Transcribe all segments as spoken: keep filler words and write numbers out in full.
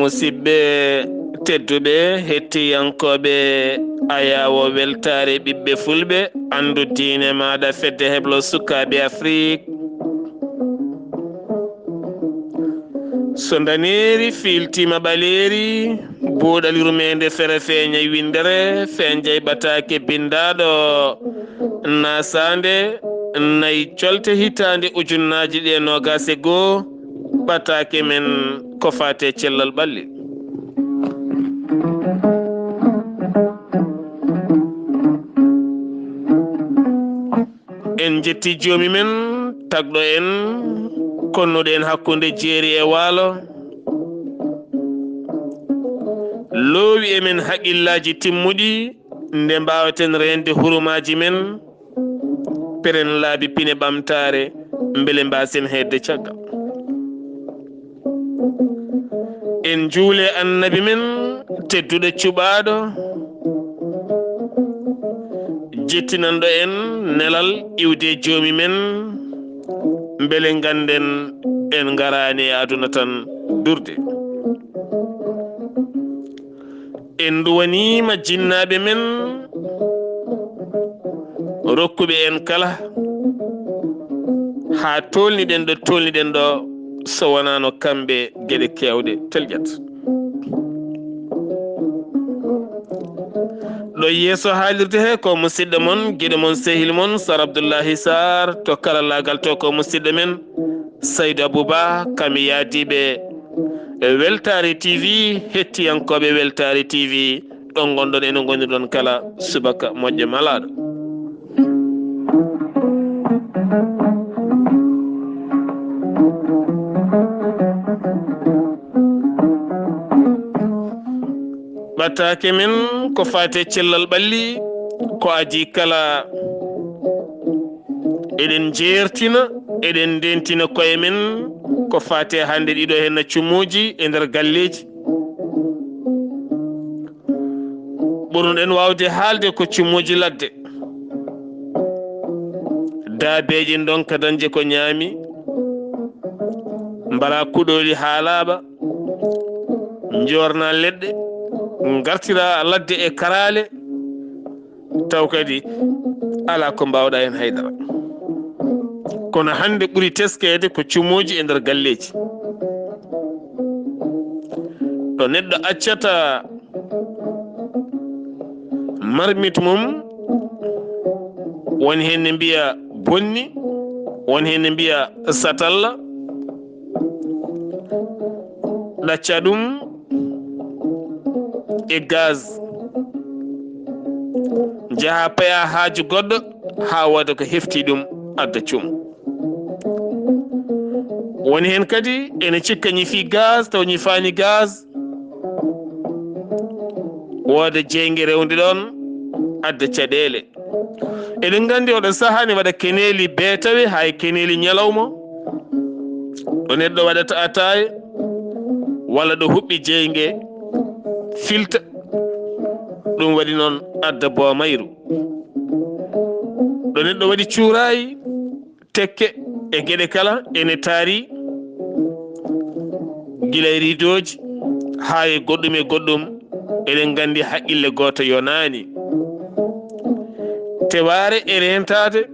Musidɓe tedduɓe, hettiyankooɓe Ayaawo Weltaare Ɓiɓɓe Fulɓe, Anndu Diine Maaɗa Fedde Heblo Sukaaɓe Afrik. So ndaneeri fiiltiima ɓaleeri, buuɗal yurmeende fere feeña winndere, feenjay ɓataake binndaaɗo naasaande nay colte hitaande ujunnaaji ɗi e noogaas e goo, ɓataake men ko faati e cellal ɓalli. En njetti Joomi men, tagɗo en, konnuɗo en hakkunde jeeri e waalo, loowi e men haqillaaji timmuɗi, nde mbaawaten reende hurumaaji men, peren laabi pine ɓamtaare, mbele mbaasen heedde caggal. En njuule Annabi men tedduɗo cuɓaaɗo, jettinanɗo en nelal iwde Joomi men, mbele ngannden en ngaraani e aduna tan durde. En nduwaniima jinnaaɓe men, rokkuɓe en kala, haa toolniɗen ɗo toolniɗen ɗo, so wonaano kamɓe geɗe keewɗe telƴat. Ɗo yeeso haalirde he ko musidɗo mon, giɗo mon, sehil mon, Sar Abdullahi Sar, to karallaagal to ko musidɗo men, Saydu Abuba, kam e yaadiiɓe Weltaare T V, hettiyankooɓe Weltaare T V, ɗo ngonɗon e no ngonirɗon kala, subaka moƴƴo malaaɗo. Ɓataake men ko faati e cellal ɓalli, ko adii kala eɗen njeertina, eɗen ndentina koye men ko faati e hannde ɗiɗo henna cumuuji e nder galleeji. Ɓurnuɗen waawde haalde ko cumuuji ladde. Daabeeji ndonka dañde ko ñaami, mbara kuɗooli haa laaɓa, njoorna leɗɗe, ngartira ladde e karaale, taw kadi alaa ko mbaawɗa heen haydara. Kono hannde ɓuri teskeede ko cumuuji e nder galleeji. Ɗo neɗɗo accata marmit mum, won heen ne mbiya bonni, won heen ne mbiya satalla, ɗacca ɗum e gaz, njaha paya haaju goɗɗo haa wooda ko hefti ɗum adda cum. Woni heen kadi ene cikka ñifi gaz, taw ñifaani gaz, wooda jeynge rewnde ɗoon adda caɗeele. Eɗen nganndi oɗo sahaa ne waɗa keneeli beetawe haa e keneeli ñalawma, ɗo neɗɗo waɗata ataaya walla ɗo huɓɓi jeynge filta, ɗum waɗi noon adda boomayru. Ɗo neɗɗo waɗi cuuraayi, tekke e geɗe kala ene taari, gila e ridooji haa e goɗɗum e goɗɗum, eɗen nganndi haqqille gooto yonaani. Tewaare e reentaade,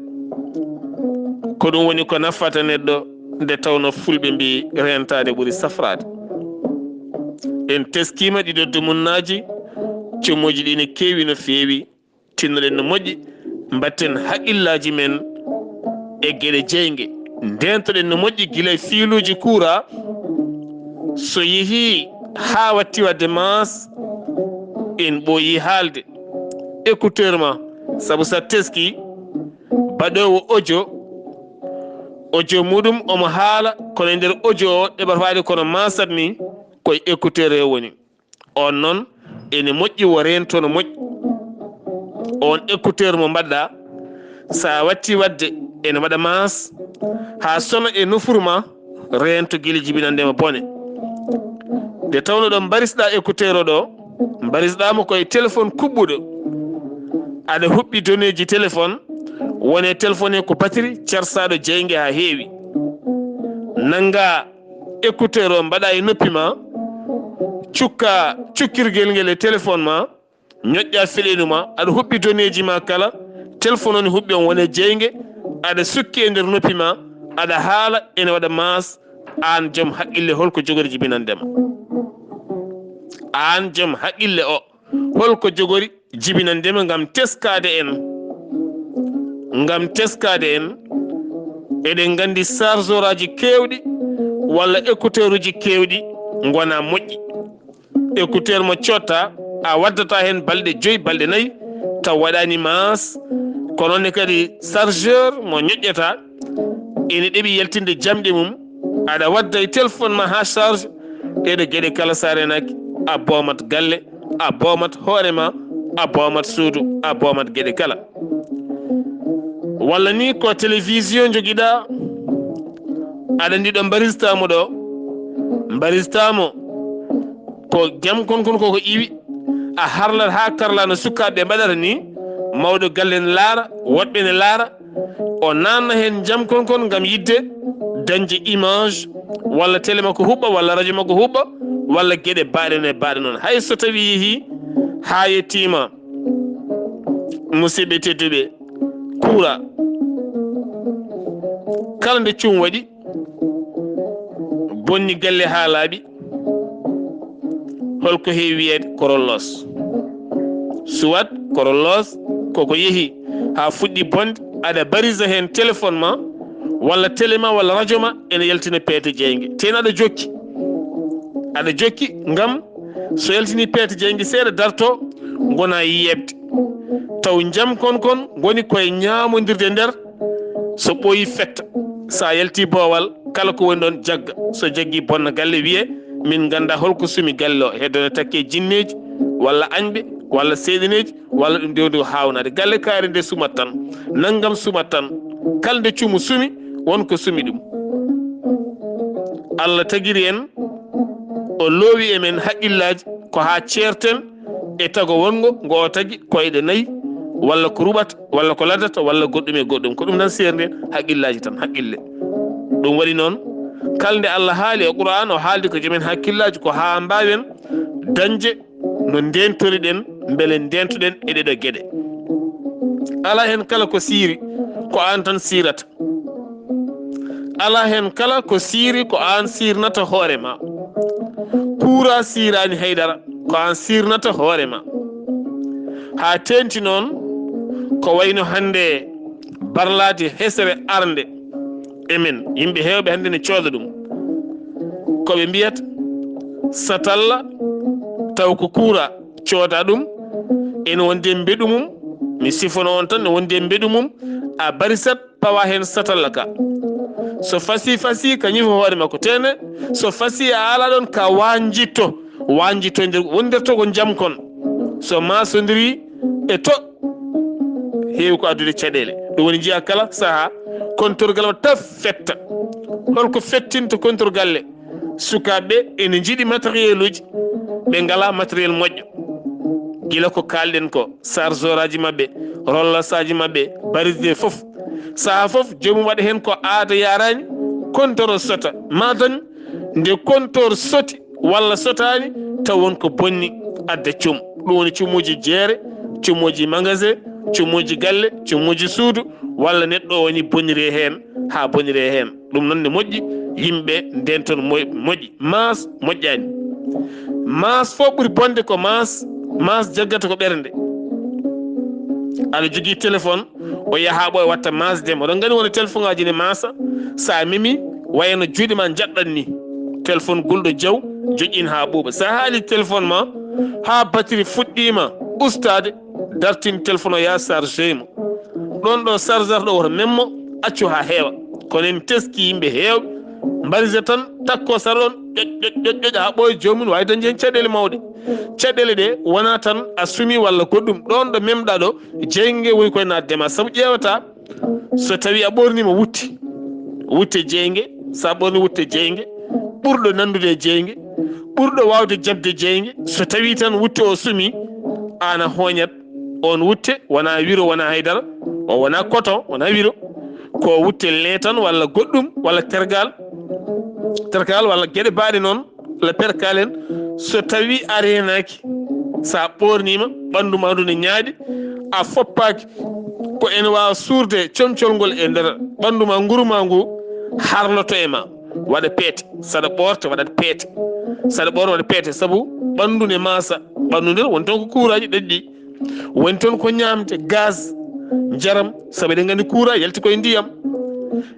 ko ɗum woni ko nafata neɗɗo, nde tawno fulɓe mbii reentaade ɓuri safraade. En teskiima ɗiɗo dumunnaaji, cumuuji ɗi ne keewi no feewi. Tinnoɗen no moƴƴi, mbatten haqqillaaji men e geɗe jeynge. Ndeentoɗen no moƴƴi gila e fiiluuji kuuraa. So yehii haa watti waɗde maas, en ɓooyii haalde. Écouteur ma, sabu so a teskii, baɗoowo audio, audio muɗum omo haala, kono e nder audio o ɗeɓata waɗde kono maasat ni, ko e écouteur o woni. On noon, ene moƴƴi wo reento no moƴƴi. On écouteur mo mbaɗɗa, so a watti waɗde, ene waɗa maas, haa sona e nofuru ma, reento gila jibinande ma bone. Nde tawno ɗo mbarisɗa écouteur o ɗo, mbarisɗa mo ko e téléphone kuɓɓuɗo. Aɗa huɓɓi données ji téléphone, woni e téléphone he ko batterie, carsaɗo jeynge haa heewi. Nannga écouteur o mbaɗa e noppi ma, cukka cukkirgel ngel e téléphone ma, ñoƴƴa feleenu ma, aɗa huɓɓi donneeji ma kala, téléphone on huɓɓi on wone jeynge, aɗa sukki e nder noppi ma, aɗa haala, ene waɗa maas. Aan joom haqqille, holko jogori jibinande ma? Aan joom haqqille o, holko jogori jibinande ma ngam teskaade en? Ngam teskaade en, eɗen nganndi chargeur aji keewɗi walla écouteur uji keewɗi ngona moƴƴi. Écouteur mo cotta, a waddata heen balɗe joyi, balɗe nayi, taw waɗaani maas. Kono ne kadi chargeur mo ñoƴƴata, ene ɗeɓi yaltinde jamɗe mum. Aɗa wadda e téléphone ma haa charge, ɗeɗo geɗe kala sa renaki, a boomat galle, a boomat hoore ma, a boomat suudu, a boomat geɗe kala. Walla ni ko télévision jogiɗa, aɗa anndi ɗo mbaristamo ɗo, mbaristamo ko jam kon kon koko iwi, a harlat haa karla no sukaaɓe mbaɗata ni, mawɗo galle ne laara, woɗɓe ne laara, o nanna heen jam kon kon ngam yidde dañde image, walla télé makko huɓɓa, walla radio makko huɓɓa, walla geɗe baaɗe no e baaɗe noon. Hay so tawi yehi haa yettima, musidɓe tedduɓe, kuura kala nde cum waɗi, bonni galle haa laaɓi, holko heewi wiyeede? Ko rollos. Suwat ko rollos, koko yehi haa fuɗɗi bonde, aɗa barisa heen téléphone ma, walla télé ma, walla radio ma, ene yaltina peete jeynge. Teno aɗa jokki, aɗa jokki ngam so yaltini peete jeynge seeɗa darto, ngona yeeɓde. Taw jam kon kon ngoni koye ñaamondirde nder, so ɓooyi fetta. Sa yalti boowal, kala ko woni ɗon jagga. So jaggi bonna galle, wiye, "Min ngannda holko sumi galle o, heddo ne takke jinneeji, walla añɓe, walla seyɗaneeji, walla ɗum dewdi ko haawnade. Galle kaari nde sumat tan, nanngam sumat tan." Kala nde cumu sumi, won ko sumi ɗum. Allah tagiri en, o loowi e men haqqillaaji ko haa ceerten e tago wonngo ngo o tagi koyɗe nayi, walla ko ruɓata, walla ko laddata, walla goɗɗum e goɗɗum. Ko ɗum tan seerndi en, haqqillaaji tan, haqqille. Ɗum waɗi noon, kala nde Allah haali e Qur'aan, o haaldi ko jomen hakkillaaji ko haa mbaawen dañde no ndentoriɗen, mbele ndentoɗen e ɗeɗo geɗe. Alaa heen kala ko siiri, ko aan tan siirata. Alaa heen kala ko siiri, ko aan siirnata hoore ma. Kuura siiraani haydara, ko aan siirnata hoore ma. Haa teenti noon, ko wayno hannde barlaade hesere arnde e men, yimɓe heewɓe hannde ne cooda ɗum. Ko ɓe mbiyata satalla, taw ko kuura cooda ɗum, ene wondi e mbeɗu mum, mi sifono on tan, ne wondi e mbeɗu mum, a barisat, pawa heen satalla ka. So fasi, fasi ka ñifo hoore makko. Tene, so fasi a ala ɗon ka wanjitto, wanjitto nder, wondirto ko jam kon. So masondiri e to, heewi ko addude caɗeele. Ɗum woni njiya kala saha, kontorgal o taf fetta. Holko fettinta kontorgalle? Sukaaɓe ene njiɗi matériel uji, ɓe ngala matériel moƴƴo. Gila ko kaalɗen ko, chargeur aji maɓɓe, rollas aji maɓɓe, barisde fof. Saha fof, joomum waɗa heen ko aada yarani, kontor o sota. Ma dañ nde kontor soti walla sotaani, taw won ko bonni adda cum. Ɗum woni cumuuji jeere, cumuuji magasin, cumuuji galle, cumuuji suudu, walla neɗɗo o woni bonire heen, haa bonire heen. Ɗum noon ne moƴƴi, yimɓe nden toon moy-, moƴƴi. Maas moƴƴaani. Maas fof ɓuri bonde ko maas, maas jaggata ko ɓernde. Aɗa jogii téléphone, o yaha ɓooya watta maas dem. Oɗon nganndi wona téléphone aji ne maasa, so a memi, wayno juuɗe ma njaɗɗat ni. Téléphone gulɗo jaw, joƴƴin haa ɓuuɓa. So a haali téléphone ma, haa batiri fuɗɗiima ustaade, dartin téléphone o yaa chargé mo. Ɗon ɗo chargeur ɗo woto memmo, accu haa heewa. Kono en teski yimɓe heewɓe, mbarisa tan, takko sara ɗon, ƴoƴ, ƴoƴ, ƴoƴ, ƴoƴ, haa ɓooya joomum, waawi dañde heen caɗeele mawɗe. Caɗeele ɗe wonaa tan a sumi walla goɗɗum. Ɗon ɗo memɗa ɗo, jeynge woni koye naatde ma. Sabu ƴeewata, so tawi a ɓornima wutte, wutte jeynge, sa ɓorni wutte jeynge, ɓurɗo nandude e jeynge, ɓurɗo waawde jaɓde jeynge, so tawi tan wutte o sumi, aan a hooñat on wutte, wona wiro, wona haydara, o wona coton, wona wiro, ko wutte leetan walla goɗɗum, walla tergal, tergal walla geɗe baaɗe noon, walla perkal en, So tawi a reenaaki, so a ɓoorniima, ɓanndu maa ndu ne ñaaɗi, a foppaaki, ko ene waawa suurde comcol ngol e nder ɓanndu maa, nguru maa ngu, harloto e ma, waɗa peete. Saɗa ɓoorta, waɗat peete. Saɗa ɓoorta, waɗa peete, sabu ɓanndu ne maasa. Ɓanndu nder woni toon ko kuuraaji ɗaɗɗi. Woni toon ko ñaamde, gaz, njaram, sabu eɗen nganndi kuuraa yalti koye ndiyam.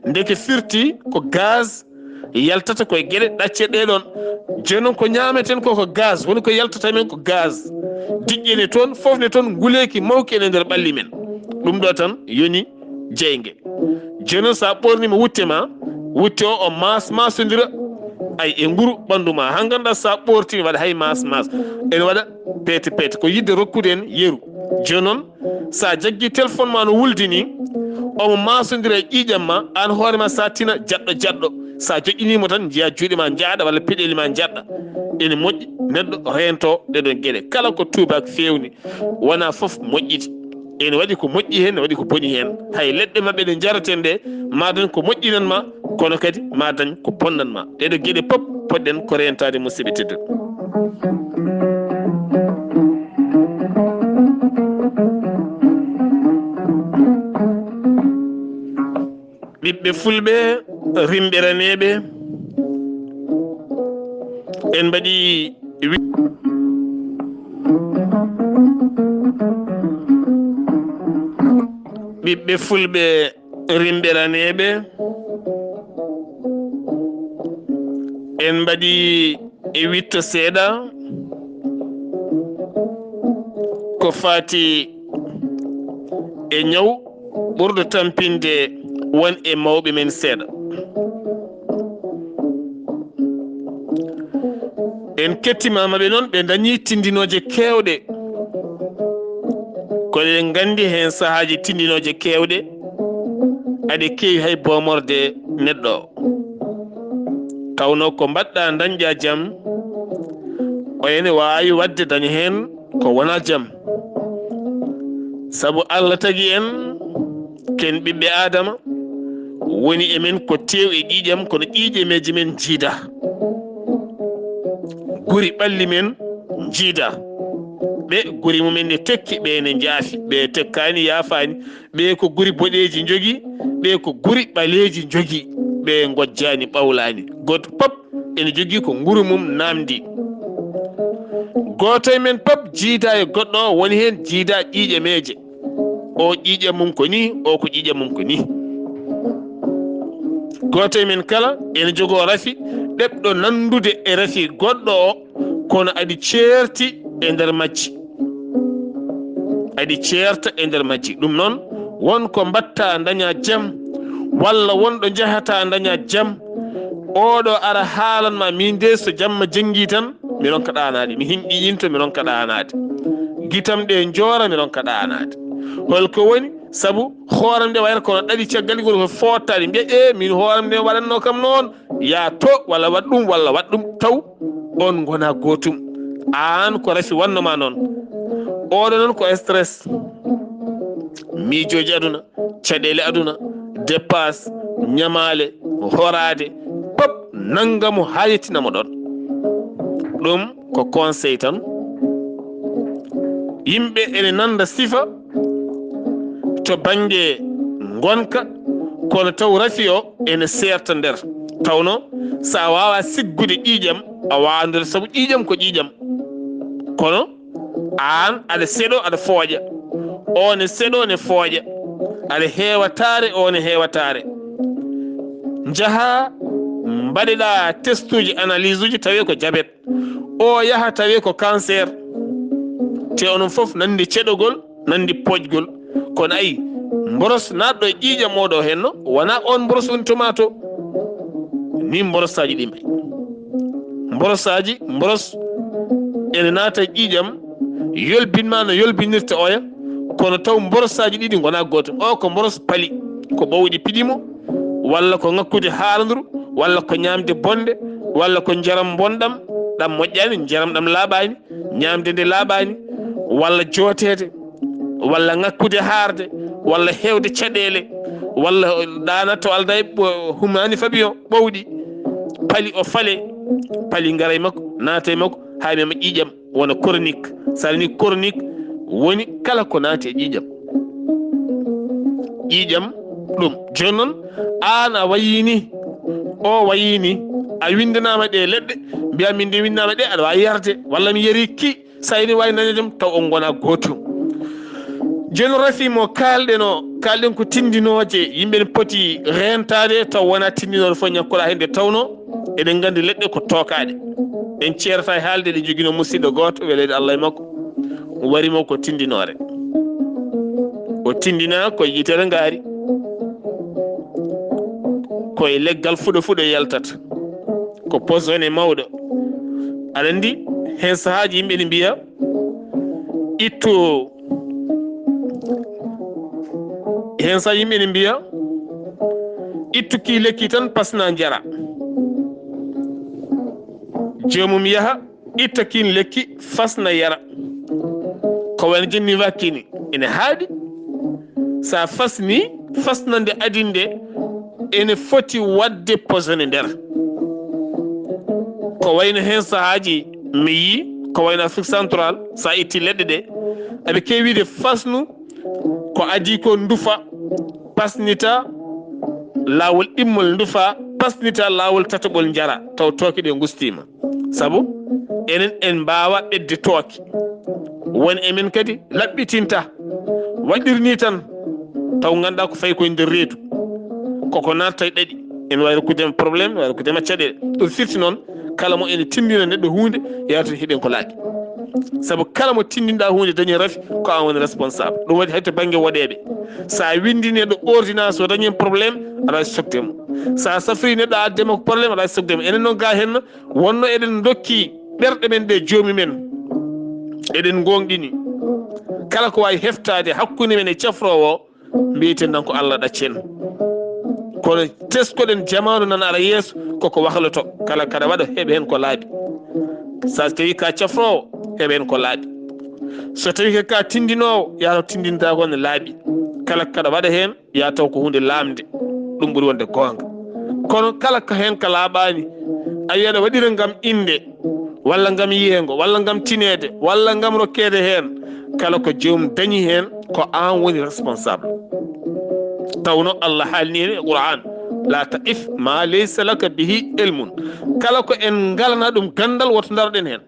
Ndeke firti ko gaz yaltata koye geɗe ɗacce ɗee ɗoon. Jooni noon ko ñaameten ko, ko gaz, woni ko yaltata men ko gaz. Diƴƴe ne toon, fof ne toon, nguleeki mawki ene nder ɓalli men. Ɗum ɗo tan yoni jeynge. Jooni noon so a ɓoorniima wutte ma, wutte o, o maas maasondira, ay, e nguru ɓanndu ma. Haa ngannduɗaa so a ɓoortiima waɗa hay maas maas. Ene waɗa peete peete. Ko yiɗde rokkude en yeru. Jooni noon, so a jaggii téléphone ma no wuldi ni, omo maasondira e ƴiiƴam ma, aan hoore ma so a tina jaɗɗo jaɗɗo. So a joƴƴiniima tan, njiyaa juuɗe ma njaaɗa walla peɗeeli ma njaaɗa. Ene moƴƴi neɗɗo reento ɗee ɗoon geɗe. Kala ko tuubaak feewni, wonaa fof moƴƴiti. Ene waɗi ko moƴƴi heen, ene waɗi ko boni heen. Hay leɗɗe maɓɓe ɗe njaraten ɗe, maa dañ ko moƴƴinan ma, kono kadi maa dañ ko bonnan ma. Ɗee ɗoo geɗe pop poɗɗen ko reentaade, musidɓe tedduɓe. Ɓiɓɓe fulɓe rimɓe raneeɓe, en mbaɗi wi-, ɓiɓɓe fulɓe rimɓe raneeɓe, en mbaɗi e witto seeɗa ko faati e ñaw ɓurɗo tampinde won e mawɓe men seeɗa. En kettimaama ɓe noon, ɓe dañi tindinooje keewɗe. Kono eɗen nganndi heen sahaaji tindinooje keewɗe aɗe keewi hay boomorde neɗɗo o. Tawnoo ko mbaɗɗa dañƴa jam, o ene waawi waɗde daña heen ko wonaa jam. Sabu Allah tagi en, ken ɓiɓɓe Aadama, woni e men ko teew e ƴiiƴam, kono ƴiiƴameeje men njiida. Guri ɓalli men njiida. Ɓe guri mumen ne tekki, ɓe ne njaafi, ɓe tekkaani, yaafaani. Ɓe ko guri boɗeeji njogii, ɓe ko guri ɓaleeji njogii. Ɓe ngojjaani, ɓawlaani. Gooto pop ene jogii ko nguru mum naamndi. Gooto e men pop jiida e goɗɗo o, woni heen jiida ƴiiƴameeje. O ƴiiƴam mum ko nii, o ko ƴiiƴam mum ko nii. Gooto e men kala ene jogoo rafi ɗeɓɗo nanndude e rafi goɗɗo o, kono aɗi ceerti e nder majji. Aɗi ceerta e nder majji. Ɗum noon, won ko mbaɗta daña jam, walla won ɗo njahata daña jam. Oɗo ara haalan ma, min de so jamma janngi tan, mi ronka ɗaanaade. Mi hinɗiɗinto, mi ronka ɗaanaade. Gitam ɗe njoora, mi ronka ɗaanaade. Holko woni? Sabu hooram nde wayata kono ɗaɗi caggal ɗi ngoni ko foottaade. Mbiya, "E, min hooram nde waɗatno kam noon." Ya to, walla waɗ ɗum, walla waɗ ɗum, taw on ngona gootum. Aan ko rafi wanno ma noon. Oɗo noon ko stress. Miijooji aduna, caɗeele aduna, dépasse, ñamaale, horaade, pop nannga mo haa yettina mo ɗoon. Ɗum ko conseil tan. Yimɓe ene nannda sifa to bannge ngonka, kono taw rafi o ene seerta nder. Tawno so a waawa siggude ƴiiƴam, a waawa nder, sabu ƴiiƴam ko ƴiiƴam. Kono aan aɗa seeɗo, aɗa fooƴa. O ne seeɗo, ne fooƴa. Aɗa heewa taare, o ne heewa taare. Njaha mbaɗeɗa testuuji, analyse uji, tawi ko jabet. O yaha tawi ko cancer. Te onon fof nandi ceɗogol, nandi poƴgol. Kono ayi, mboros naatɗo e ƴiiƴam oɗo henno, wona on mboros woni tomato. Ni mborosaaji ɗi mbayi. Mborosaaji, mboros ene naata e ƴiiƴam, yolbinma no yolbinirta oya, kono taw mborosaaji ɗiɗi ngona gootum. O ko mboros pali, ko ɓowɗi piɗimo, walla ko ŋakkude haaranduru, walla ko ñaamde bonde, walla ko njaram bonɗam, ɗam moƴƴaani, njaram ɗam laaɓaani, ñaamde nde laaɓaani, walla jooteede, walla ŋakkude haarde, walla heewde caɗeele, walla ɗaana to aldaa e ɓo-, humaani fabiyon ɓowɗi, pali o fale, pali ngara e makko, naata e makko, Haa mi ƴiiƴam wona chronique. So a nanii chronique woni kala ko naati e ƴiiƴam. Ƴiiƴam ɗum. Jooni noon, aan a wayii ni, o wayii ni, a winndanaama ɗe leɗɗe, mbiyaa min de winndanaama ɗe, aɗa waawi yarde, walla mi yarii ki, so a yiɗi waawi nanaade ɗum, taw on ngonaa gootum. Jooni rafi mo kaalɗen o, kaalɗen ko tinndinooje, yimɓe ne poti reentaade, taw wonaa tinndinoore fof ñakkoɗaa heen nde tawnoo, eɗen nganndi leɗɗe ko tookaaɗe. En ceerataa e haalde, eɗen njoginoo musidɗo gooto, weleede Allah e makko. O wari mo ko tinndinoore. O tinndinaa ko yitere ngaari. Ko e leggal fuɗo fuɗo yaltata. Ko poison e mawɗo. Aɗa anndi, heen sahaaji yimɓe ne mbiya, ittu, heen sahaaji yimɓe ne mbiya, ittu kii lekki tan, pasna njara. Joomum yaha, itta kiin lekki, fasna yara. Ko wayno jonni wakkini ene haaɗi. Sa fasni, fasnande adinde ene foti waɗde poison e nder. Ko wayno heen sahaaji mi yii, ko wayno Afrique Central, sa itti leɗɗe ɗe, aɓe keewi wiide fasnu ko adii ko ndufa, pasnita laawol ɗimmol, ndufa, pasnita laawol tataɓol, njara, taw tooke ɗe ngustiima. Sabu enen en mbaawa ɓetde tooke. Won e men kadi laɓɓitinta, waɗirni tan, taw ngannduɗaa ko fayi koye nder reedu. Koko natta e ɗaɗi, ene waawi rokkude en problème, ene waawi rokkude en caɗeele. Ɗum firti noon, kala mo ene tinndina neɗɗo huunde, yahata heɓen ko laaɓi. Sabu kala mo tinndinɗaa huunde dañi rafi, ko aan woni responsable. Ɗum waɗi hay to bannge woɗeeɓe. So a winndi neɗɗo ordonnance, o dañi heen problème, aɗa waawi sokde mo. So a safrii neɗɗo, a addi mo ko problème, aɗa waawi sokde mo. Enen noon gaa heen, wonno eɗen ndokki ɓerɗe men ɗe joomi men. Eɗen ngoongɗini. Kala ko waawi heftaade hakkunde men e cafroowo o, mbiyeten tan ko Allah ɗaccen. Kono teskoɗen jamaanu nana ara yeeso, koko wahloto. Kala kaɗa waɗa, heɓa heen ko laaɓi. So tawi ka cafroowo, heɓa heen ko laaɓi. So tawi ko ka tinndinoowo, yahata tinndinta ko ne laaɓi. Kala kaɗa waɗa heen, ya taw ko huunde laamde, ɗum ɓuri wonde goonga. Kono kala ko heen ka laaɓaani, a wiya aɗa waɗira ngam innde, walla ngam yiyeengo, walla ngam tineede, walla ngam rokkeede heen, kala ko joomum dañi heen, ko aan woni responsable. Tawno Allah haalni en e Qur'aan, "La taqif ma laysa laka bihi ilmun." Kala ko en ngalanaa ɗum ganndal, woto ndaroɗen heen.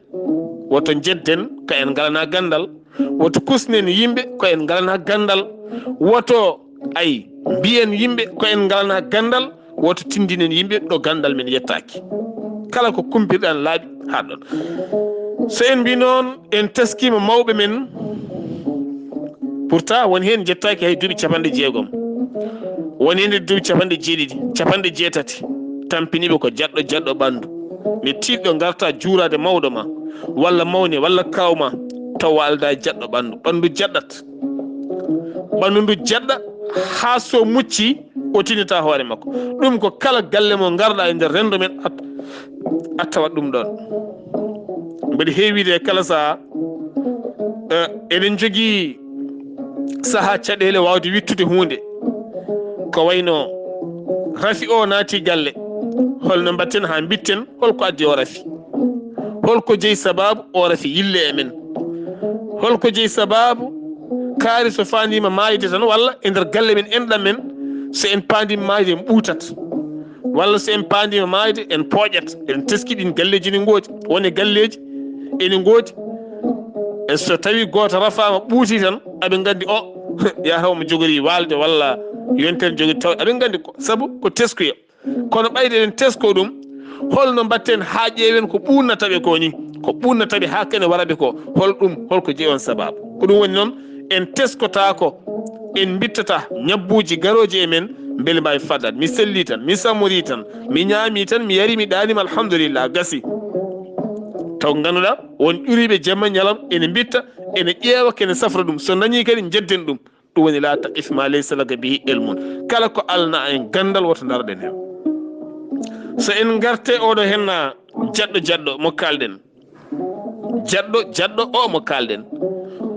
Woto njedden ko en ngalanaa ganndal, woto kusnen yimɓe ko en ngalanaa ganndal, woto ay mbiyen yimɓe ko en ngalanaa ganndal, woto tinndinen yimɓe ɗo ganndal men yettaaki. Kala ko kumpirɗen laaɓi, haɗɗon. So en mbi noon, en teskiima mawɓe men, pourtant won heen njettaaki hay duuɓi capanɗe jeegom, won heen duuɓi capanɗe jeeɗiɗi, capanɗe jeetati, tampiniiɓe ko jaɗɗo, jaɗɗo ɓanndu. Mi tiiɗɗo ngarta juuraade mawɗo ma, walla mawne, walla kaaw ma, tawa aldaa e jaɗɗo ɓanndu. Ɓanndu jaɗɗat. Ɓanndu ndu jaɗɗa haa so mucci, o tinata hoore makko. Ɗum ko kala galle mo ngarɗa e nder renndo men, at-, a tawat ɗum ɗoon. Mbeɗa heewi wiide e kala sahaa, eh, eɗen njogii sahaa caɗeele waawde wittude huunde. Ko wayno rafi o naati galle, holno mbaɗten haa mbitten holko addi o rafi? Holko jeyi sabaabu o rafi yille e men? Holko jeyi sabaabu kaari so faandiima maayde tan, walla e nder galle men enɗam men, so en paandiima maayde en ɓuutat, walla so en paandiima maayde en pooƴat? Eɗen teski ɗin galleeji ne ngoodi, won e galleeji ene ngoodi. E so tawi gooto rafaama ɓuuti tan, aɓe nganndi o yataw mo jogori waalde walla yontere jogori taw, aɓe nganndi ko sabu ko teskuya. Kono ɓayde eɗen tesko ɗum, holno mbaɗten haa ƴeewen ko ɓuunnata ɓe ko ni, ko ɓuunnata ɓe haa kene wara ɓe ko, hol ɗum, holko jeyi on sabaabu? Ko ɗum woni noon, en teskotaako, en mbittata ñabbuuji garooji e men, mbele mbaawi faddaade. Mi sellii tan, mi sammorii tan, mi ñaamii tan, mi yarii, mi ɗaaniima, alhamdulillah, gasi. Taw ngannduɗaa, won ƴuriiɓe jamma ñalawma ene mbitta, ene ƴeewa, kene safra ɗum. So dañii kadi, njedden ɗum. Ɗum woni, "La taqif ma laysa laka bihi ilmun." Kala ko alnaa en ganndal, woto ndaroɗen heen. So en ngarte oɗo heen na jaɗɗo, jaɗɗo mo kaalɗen. Jaɗɗo, jaɗɗo o mo kaalɗen.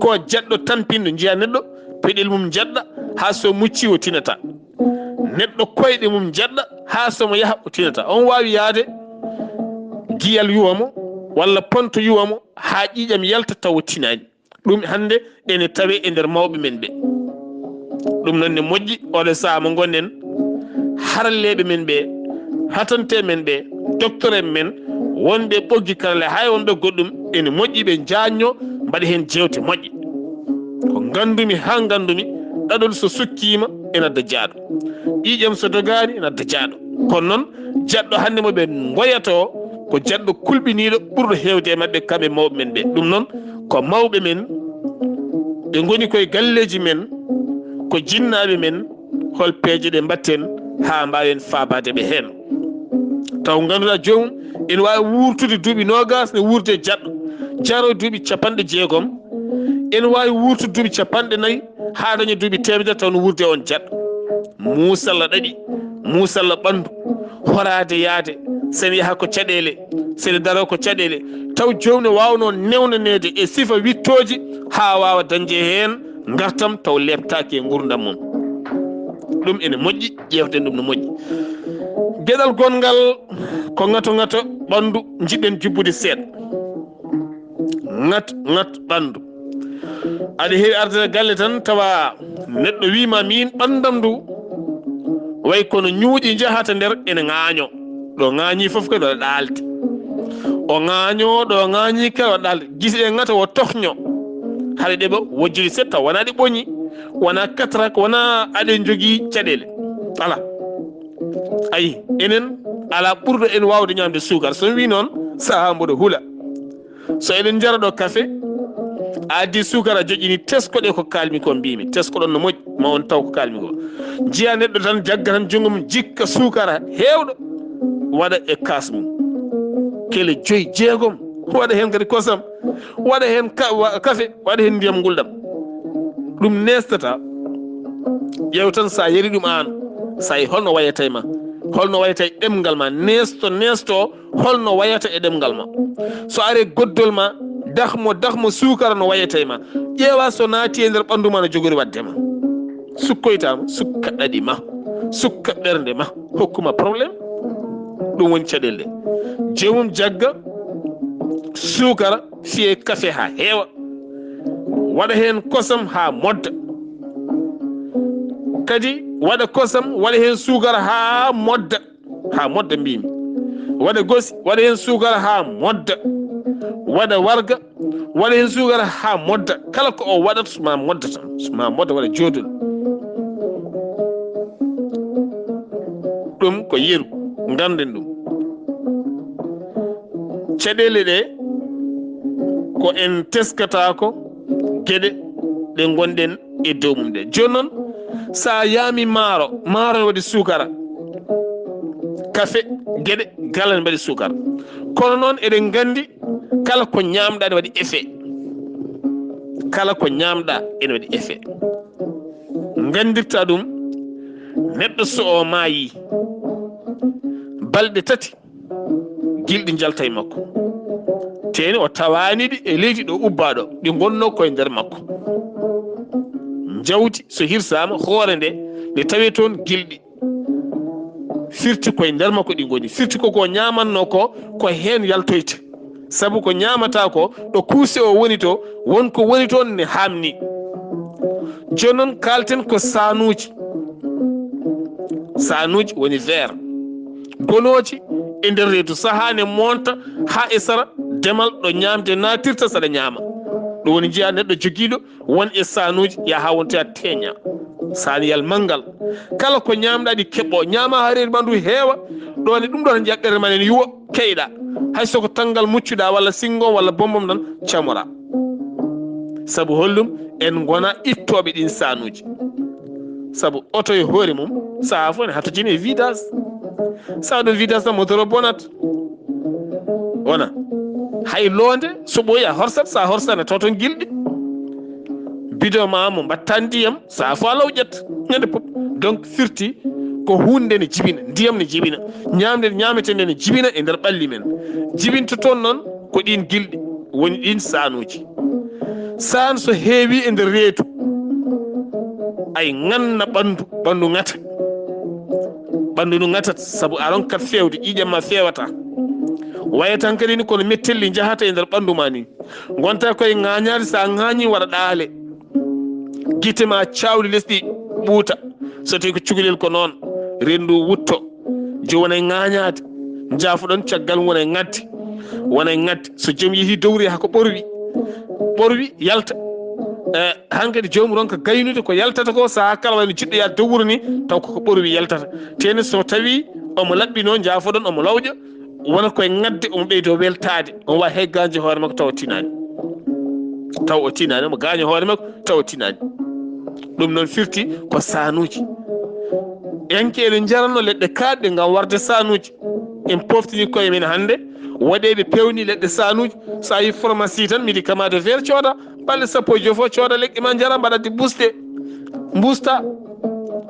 Ko jaɗɗo tampinɗo, njiya neɗɗo, peɗel mum jaɗɗa, haa so mucci o tinata. Neɗɗo koyɗe mum jaɗɗa, haa so mo yaha o tinata. On waawi yahde giyal yuwa mo, walla ponto yuwa mo haa ƴiiƴam yalta tawa tinaani. Ɗum hannde ene tawee e nder mawɓe men ɓe. Ɗum noon ne moƴƴi, oɗo sahaa mo ngonɗen, haralleeɓe men ɓe, hatante men ɓe, docteur en men, wonɓe ɓoggi karale, hay wonɓe goɗɗum, ene moƴƴi ɓe njaajnoo, mbaɗa heen jeewte moƴƴe. Ko nganndumi haa nganndumi, ɗaɗol so sukkiima, ene adda jaaɗo. Ƴiiƴam so dogaani, ene adda jaaɗo. Kono noon, jaɗɗo hannde mo ɓe ngoyata o, ko jaɗɗo kulɓiniiɗo ɓurɗo heewde e maɓɓe, kamɓe mawɓe men ɓe. Ɗum noon, ko mawɓe men, ɓe ngoni koye galleeji men, ko jinnaaɓe men, hol peeje ɗe mbaɗten haa mbaawen faabaade ɓe heen? Taw ngannduɗaa joomum ene waawi wuurtude duuɓi noogaas, ne wuurde jaɗɗo, jaro duuɓi capanɗe jeegom, ene waawi wuurtude duuɓi capanɗe nayi, haa daña duuɓi teemedere taw no wuurde on jaɗɗo. Muusalla ɗaɗi, muusalla ɓanndu, horaade yaade, sene yaha ko caɗeele, sene daro ko caɗeele, taw joomum ne waawnoo newnaneede e sifa wiɗtooji haa waawa dañde heen ngartam taw leeptaaki e nguurndam mum. Ɗum ene moƴƴi, ƴeewten ɗum no moƴƴi. Geɗal gonngal ko ŋato ŋato ɓanndu, njiɗɗen jubbude seeɗa. Ŋat, ŋat ɓanndu. Aɗa heewi arde galle tan tawa neɗɗo wiima miin ɓanndam ndu way kono ñuuƴi njahata nder ene ŋaañoo. Ɗo ŋaañii fof kadi waɗa ɗaalde. O ŋaañoo, ɗo ŋaañii kadi waɗa ɗaalde. Gisi ɗe ŋata o tohño. Haɗa ɗe ɓo wojjude seeɗa taw wonaa ɗe ɓoñi, wonaa katrak, wonaa aɗe njogii caɗeele. Alaa. Ayi, enen alaa ɓurɗo en waawde ñaamde suukara. So mi wii noon, sahaa mboɗo hula. So eɗen njara ɗo kafe, a addi suukara a joƴƴini, teskoɗe ko kaalmi ko mbiimi. Teskoɗon no moƴƴi, ma on taw ko kaalmi ko. Njiya neɗɗo tan jagga tan junngo mum jikka suukara heewɗo, waɗa e kaas mum. Kele joyi, jeegom, waɗa heen kadi kosam, waɗa heen ka-, wa-, kafe, waɗa heen ndiyam ngulɗam. Ɗum neestata. Ƴeew tan so a yari ɗum aan, so a yi holno wayata e ma, holno wayata e ɗemngal ma, neesto, neesto, holno wayata e ɗemngal ma. So are goddol ma, dahmo, dahmo suukara no wayata e ma. Ƴeewa so naati e nder ɓanndu ma no jogori waɗde ma. Sukkoyta ma, sukka ɗaɗi ma, sukka ɓernde ma, hokkuma problème. Ɗum woni caɗeele ɗe. Joomum jagga suukara, fiye kafe haa heewa. Waɗa heen kosam haa modda. Kadi waɗa kosam, waɗa heen suukara haa modda. Haa modda mbiimi. Waɗa gosi, waɗa heen suukara haa modda. Waɗa warga, waɗa heen suukara haa modda. Kala ko o waɗata, so ma modda tan. So ma modda, waɗa joodol. Ɗum ko yeru, ngannden ɗum. Caɗeele ɗe, ko en teskataako geɗe ɗe ngonɗen e dow mum ɗe. Jooni noon, so a yaami maaro, maaro ne waɗi suukara, kafe, geɗe, kala ne mbaɗi suukara. Kono noon, eɗen nganndi, kala ko ñaamɗaa ne waɗi effet. Kala ko ñaamɗaa ene waɗi effet. Nganndirta ɗum, neɗɗo so o maayii, balɗe tati, gilɗi njalta e makko. Teeni o tawaani ɗi e leydi ɗo ubbaa ɗo, ɗi ngonnoo koye nder makko. Njawdi so hirsaama, hoore nde, nde tawee toon gilɗi. Firti koye nder makko ɗi ngoni. Firti ko ko ñaamannoo ko, ko heen yaltoyta. Sabu ko ñaamataa ko, ɗo kuuse o woni to, won ko woni toon ne haamni. Jooni noon kaalten ko saanuuji. Saanuuji woni verre. Gonooji e nder reedu, sahaa ne monta haa e sara demal ɗo ñaamde naatirta saɗa ñaama. Ɗum woni njiya neɗɗo jogiiɗo won e saanuuji, yaha wontoya teeña. Saaniyal manngal. Kala ko ñaamɗaa ɗi keɓɓo, ñaama haa reedu ma ndu heewa, ɗo ne ɗum ɗo tan njiya ɓernde ma ene yuwa, keyɗa. Hay so ko tanngal muccuɗaa walla sinngom walla bombom tan, camora. Sabu holɗum? En ngona ittooɓe ɗin saanuuji. Sabu oto e hoore mum, sahaa fof ne hatojini e vidange. Sahaa ɗum vidange tan, moteur o bonat. Wona. Hay loonde, so ɓooyi a horsat, so a horsat ne taw toon gilɗi. Bidon ma mo mbaɗta ndiyam, sahaa fof a lawƴat. Ñande pop. Donc, firti ko huunde ne jibina, ndiyam ne jibina, ñaamde ñaametende ne jibina e nder ɓalli men. Jibinta toon noon ko ɗin gilɗi, woni ɗin saanuuji. Saan so heewi e nder reedu, ay ŋanna ɓanndu, ɓanndu ŋata. Ɓanndu ndu ŋatat, sabu a ronkat feewde, ƴiiƴam ma feewata. Waya tan kadi ni kono mettelli njahata e nder ɓanndu ma ni. Ngonta koye ŋaañaade, so a ŋaañi waɗa ɗaale. Gite ma cawli lesɗi ɓuuta. So tawi ko cukalel ko noon, renndu wutto. Joom wona e ŋaañaade. Njaafoɗon caggal wona e ŋadde. Wona e ŋadde. So joom yehi dowri haa ko ɓorwi. Ɓorwi yalta. Eh, hankadi joom ronka gaynude ko yaltata ko, sahaa kala wayno jiɗɗo yaade dow wuro ni, taw koko ɓorwi yaltata. Teni so tawi omo laɓɓino, njaafoɗon, omo lawƴa, wona koye ŋadde, omo ɓeydo weltaade. On wawi hay gaañde hoore makko taw o tinaani. Taw o tinaani, omo gaaña hoore makko taw o tinaani. Ɗum noon firti ko saanuuji. Enke ene njaranno leɗɗe kaaɗɗe ngam warde saanuuji. En poftini koye men hannde, waɗeeɓe pewni leɗɗe saanuuji. So a yi pharmacie tan, médicament de verre cooda, balɗe sappo e joy fof cooda leɗɗe ma njara, mbaɗa de buusde. Mbuusta,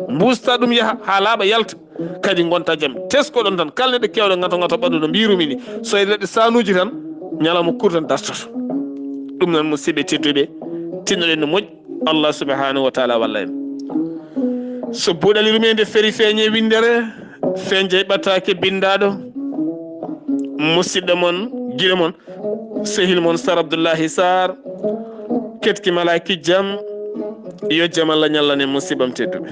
mbuusta ɗum yaha haa laaɓa yalta. Kadi ngonta jam. Teskoɗon tan, kala neɗɗo keewɗo ŋato ŋato ɓanndu no mbirumi ni. So e leɗɗe saanuuji tan, ñalawma kuru tan dartoto. Ɗum noon, musidɓe tedduɓe, tinnoɗen no moƴƴi. Allah subhanahu wa taala walla en. So buɗali rumende feri feeñe winndere, feeñjay ɓattake binndaaɗo. Musidɗo mon, giɗo mon, sehil mon Sar Abdullahi Sar. Ketki malaki jam, yo jam Allah ñallane musibbam tedduɓe.